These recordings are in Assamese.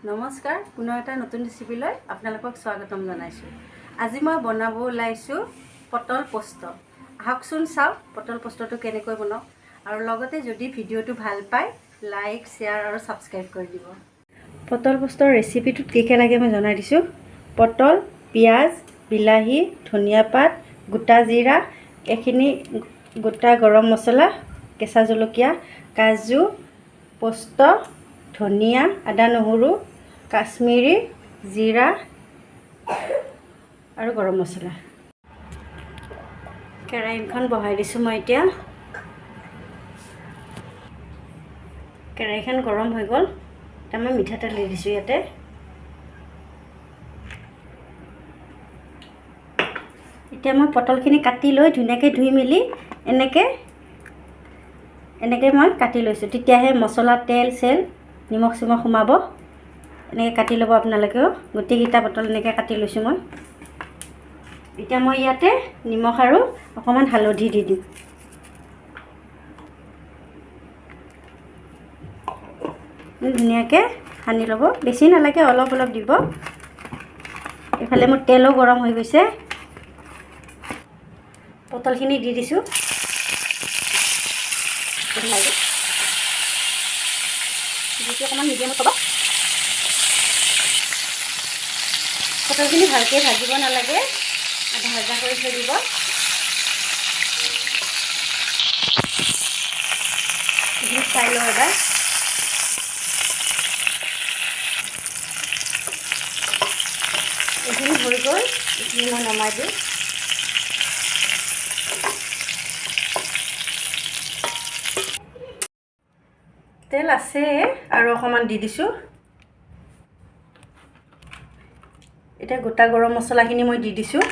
নমস্কাৰ, পুনৰ এটা নতুন ৰেচিপিলৈ আপোনালোকক স্বাগতম জনাইছোঁ। আজি মই বনাব ওলাইছোঁ পটল পোস্ত। আহকচোন চাওক পটল পোস্তটো কেনেকৈ বনাওঁ। আৰু লগতে যদি ভিডিঅ'টো ভাল পায়, লাইক, শ্বেয়াৰ আৰু ছাবস্ক্ৰাইব কৰি দিব। পটল পোস্তৰ ৰেচিপিটোত কি কি লাগে মই জনাই দিছোঁ। পটল, পিঁয়াজ, বিলাহী, ধনিয়া পাত, গোটা জিৰা, এইখিনি গোটা গৰম মছলা, কেঁচা জলকীয়া, কাজু, পোস্ত, ধনিয়া, আদা নহৰু, কাশ্মীৰী জিৰা আৰু গৰম মছলা। কেৰাহীখন বহাই দিছোঁ মই। এতিয়া কেৰাহীখন গৰম হৈ গ'ল। এতিয়া মই মিঠাতেল দি দিছোঁ ইয়াতে। এতিয়া মই পটলখিনি কাটি লৈ ধুনীয়াকৈ ধুই মেলি এনেকৈ এনেকৈ মই কাটি লৈছোঁ। তেতিয়াহে মছলা, তেল চেল, নিমখ চিমখ সোমাব। এনেকৈ কাটি ল'ব আপোনালোকেও। গোটেইকেইটা পটল এনেকৈ কাটি লৈছোঁ মই। এতিয়া মই ইয়াতে নিমখ আৰু অকণমান হালধি দি দিম। ধুনীয়াকৈ সানি ল'ব, বেছি নালাগে, অলপ অলপ দিব। এইফালে মোৰ তেলো গৰম হৈ গৈছে। পটলখিনি দি দিছোঁ। জুইটো অকণমান মিডিয়ামত থ'ব। পটলখিনি ভালকৈ ভাজিব নালাগে, আধা ভাজা কৰি থৈ দিব। এইখিনি চাই লওঁ এবাৰ। এইখিনি হৈ গ'ল, এইখিনি মই নমাই দিওঁ। তেল আছে আৰু অকণমান দি দিছোঁ। এতিয়া গোটা গৰম মছলাখিনি মই দি দিছোঁ।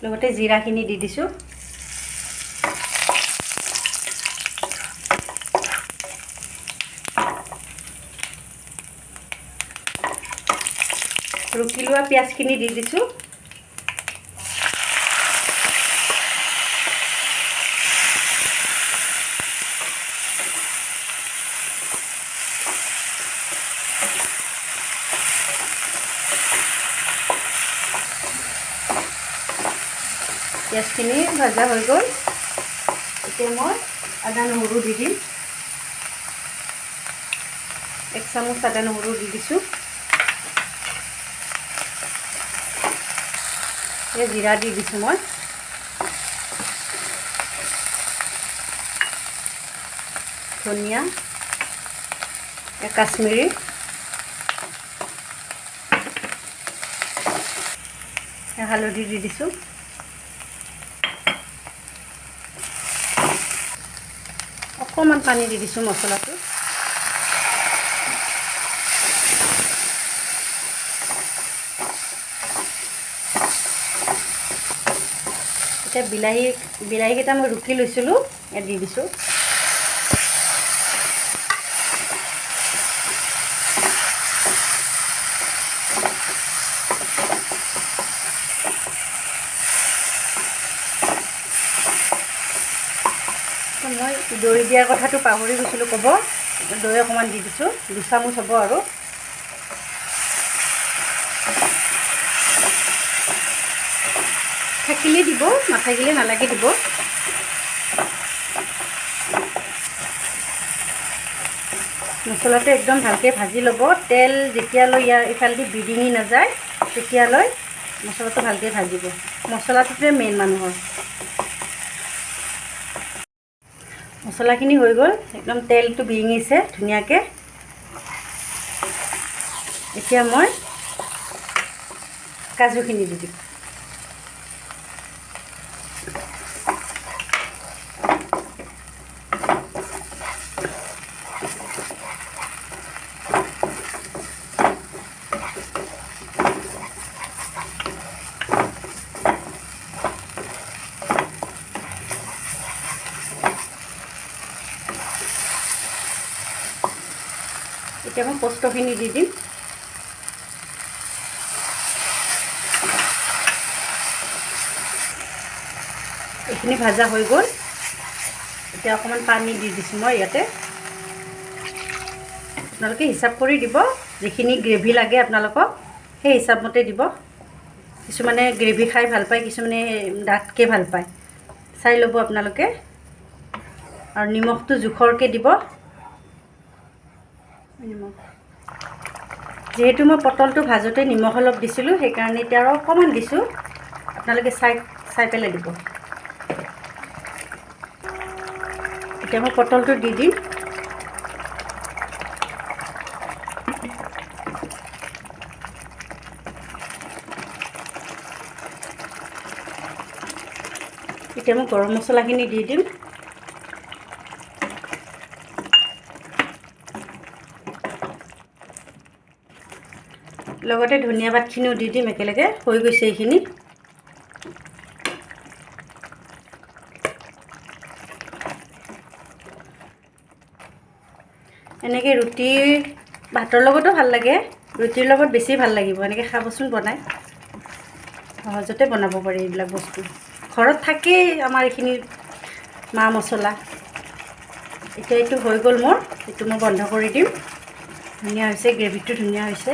লগতে জিৰাখিনি দি দিছোঁ। ৰুকি লোৱা পিঁয়াজখিনি দি দিছোঁ। পিঁয়াজখিনি ভাজা হৈ গ'ল। এতিয়া মই আদা নহৰু দি দিম। 1 চামুচ আদা নহৰু দি দিছোঁ। এই জিৰা দি দিছোঁ মই। ধনিয়া, কাশ্মীৰী, হালধি দি দিছোঁ। অকণমান পানী দি দিছোঁ মছলাটো। এতিয়া বিলাহীকেইটা মই ৰুকি লৈছিলোঁ, ইয়াত দি দিছোঁ। মই দৈ দিয়াৰ কথাটো পাহৰি গৈছিলোঁ ক'ব। দৈ অকণমান দি দিছোঁ, 2 চামুচ হ'ব। আৰু থাকিলে দিব, নাথাকিলে নালাগে দিব। মছলাটো একদম ভালকৈ ভাজি ল'ব। তেল যেতিয়ালৈ ইয়াৰ ইফালেদি বিৰিঙি নাযায় তেতিয়ালৈ মছলাটো ভালকৈ ভাজিব। মছলাটোতে মেইন মানুহৰ। মছলাখিনি হৈ গ'ল, একদম তেলটো বিৰিঙিছে ধুনীয়াকৈ। এতিয়া মই কাজুখিনি দি দিম। এতিয়া মই পোস্তখিনি দি দিম। এইখিনি ভাজা হৈ গ'ল। এতিয়া অকণমান পানী দি দিছোঁ মই ইয়াতে। আপোনালোকে হিচাপ কৰি দিব, যিখিনি গ্ৰেভি লাগে আপোনালোকক সেই হিচাপমতে দিব। কিছুমানে গ্ৰেভি খাই ভাল পায়, কিছুমানে ডাঠকৈ ভাল পায়, চাই ল'ব আপোনালোকে। আৰু নিমখটো জোখৰকৈ দিব। নিমখ যিহেতু মই পটলটো ভাজোঁতে নিমখ অলপ দিছিলোঁ, সেইকাৰণে এতিয়া আৰু অকণমান দিছোঁ, আপোনালোকে চাই চাই পেলাই দিব। এতিয়া মই পটলটো দি দিম। এতিয়া মই গৰম মছলাখিনি দি দিম। লগতে ধনিয়া পাতখিনিও দি দিম একেলগে। হৈ গৈছে এইখিনি। এনেকৈ ৰুটি ভাতৰ লগতো ভাল লাগে, ৰুটিৰ লগত বেছি ভাল লাগিব। এনেকৈ খাবচোন বনাই, সহজতে বনাব পাৰি। এইবিলাক বস্তু ঘৰত থাকেই আমাৰ এইখিনি মা মছলা। এতিয়া এইটো হৈ গ'ল মোৰ, এইটো মই বন্ধ কৰি দিম। ধুনীয়া হৈছে গ্ৰেভিটো, ধুনীয়া হৈছে।